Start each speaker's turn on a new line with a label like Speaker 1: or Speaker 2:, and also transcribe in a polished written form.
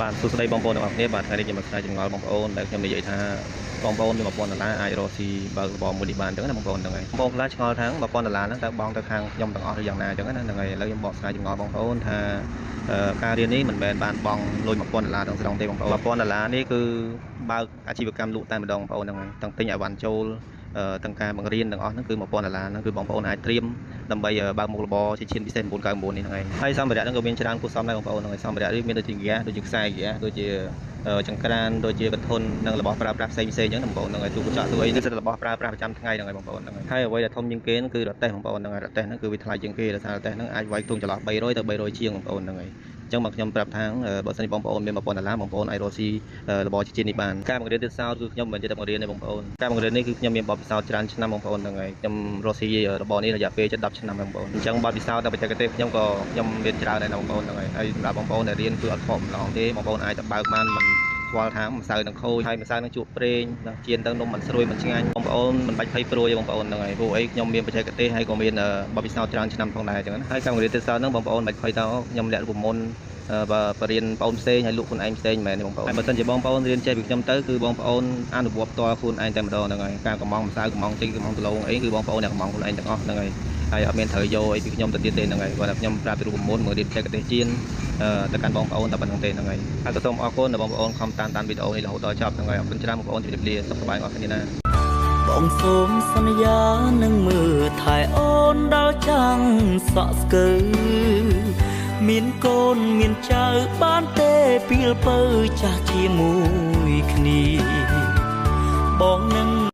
Speaker 1: បាទសួស្តីបងប្អូនទាំងអស់គ្នាបាទថ្ងៃនេះខ្ញុំមកស្រាវចម្ងល់បងប្អូនដែលខ្ញុំនិយាយថាបងប្អូនមាន1000ដុល្លារអាចរកស៊ីបើករបរមួយនេះបានអញ្ចឹងណាបងប្អូនហ្នឹងហើយបងប្អូនខ្លះឆ្ងល់ថា1000ដុល្លារហ្នឹងតើបងទៅខាងខ្ញុំទាំងអស់ឬយ៉ាងណាអញ្ចឹងណាហ្នឹងហើយឥឡូវខ្ញុំបកស្រាយចម្ងល់បងប្អូនថាការរៀននេះមិនមែនបានបង់លុយ1000ដុល្លារទាំងស្រុងទេបងប្អូន1000ដុល្លារនេះគឺបើកអាជីវកម្មលក់តែម្ដងបងប្អូនហ្នឹងហើយទាំងទិញអីវ៉ាន់ចូលទាំងការបង្រៀនទាំងអស់ហ្នឹងគឺ1000ដុល្លារហ្នឹងគឺបងប្អូនអាចត្រៀមដើម្បីបើកមុខរបរជាឈានពិសេស999នេះហ្នឹងឯងហើយសម្ភារៈហ្នឹងក៏មានច្រើនគួរសមដែរបងប្អូនហ្នឹងហើយសម្ភារៈនេះមានដូចជាហ្គាសដូចជាខ្សែហ្គាសដូចជាចង្ក្រានដូចជាកធុននិងរបស់ប្រើប្រាស់ផ្សេងផ្សេងអញ្ចឹងបងប្អូនហ្នឹងហើយទូកញ្ចក់ទូអីនេះសិតរបស់ប្រើប្រាស់ប្រចាំថ្ងៃហ្នឹងហើយបងប្អូនហ្នឹងហើយហើយអ្វីដែលធំជាងគេហ្នឹងគឺរទេះបងប្អូនហ្នឹងហើយរទេះហ្នឹងគឺវាថ្លៃជាងគេដោយសាររទេះហ្នឹងអាចវាយខ្ទង់ចន្លោះ300ទៅ300ជាងបងប្អូនហ្នឹងហើយអញ្ចឹងមកខ្ញុំប្រាប់ថាបើសិនជាបងប្អូនមាន1000ដុល្លារបងប្អូនអាចរកស៊ីរបរជាជាតិនេះបានការបង្រៀនទៀតសោតគឺខ្ញុំមិនចេះតែបង្រៀនទេបងប្អូនការបង្រៀននេះគឺខ្ញុំមានបទពិសោធន៍ច្រើនឆ្នាំបងប្អូនហ្នឹងហើយខ្ញុំរកស៊ីរបរនេះរយៈពេលជិត10ឆ្នាំបងប្អូនអញ្ចឹងបទពិសោធន៍ដល់បច្ចេកទេសខ្ញុំក៏ខ្ញុំមានច្រើនដែរបងប្អូនហ្នឹងហើយហើយសម្រាប់បងប្អូនដែលរៀនគឺអត់ខកម្លងទេបងប្អូនអាចទៅបើកបានមិនស្គាល់ថាម្សៅនឹងខូចហើយម្សៅនឹងជក់ប្រេងនឹងជៀនទៅនំមិនស្រួយមិនឆ្ងាញ់បងប្អូនមិនបាច់ភ័យព្រួយទេបងប្អូនហ្នឹងហើយព្រោះអីខ្ញុំមានបច្ចេកទេសហើយក៏មានបទពិសោធន៍ច្រើនឆ្នាំផងដែរអញ្ចឹងណាហើយការបង្រៀនទេសោហ្នឹងបងប្អូនមិនបាច់ភ័យទៅខ្ញុំលាក់រូបមន្តបើបរៀនបងផ្សេងហើយលក់ខ្លួនឯងផ្សេងមែនទេបងប្អូនហើយបើសិនជាបងប្អូនរៀនចេះពីខ្ញុំទៅគឺបងប្អូនអនុវត្តផ្ទាល់ខ្លួនឯងតែម្ដងហ្នឹងហើយការកំងម្សៅកំងចេញកំងដលងអីគឺបងប្អូនអ្នកកំងខ្លួនឯងទាំងអស់ហ្នឹងហើយហើយអត់មានត្រូវយកអីពីខ្ញុំទៅទៀតទេហ្នឹងហើយគាត់ថាខ្ញុំប្រាប់ពីរូបមន្តមករៀនបច្ចេកទេសជៀនទៅកាន់បងប្អូនតែប៉ុណ្្នឹងទេហ្នឹងហើយហើយក៏សូមអរគុណដល់បងប្អូនខំតាមតាមវីដេអូនេះរហូតដល់ចប់ហ្នឹងហើយអរគុណច្រើនបងប្អូនជម្រាបលាសុខសប្បាយអរគ្នាណា
Speaker 2: បងសូមសន្យានឹងមើលថែអូនដល់ចាំងសក់ស្កើមានកូនមានចៅបានទេពីលពៅចាស់ជាមួយគ្នាបងនឹង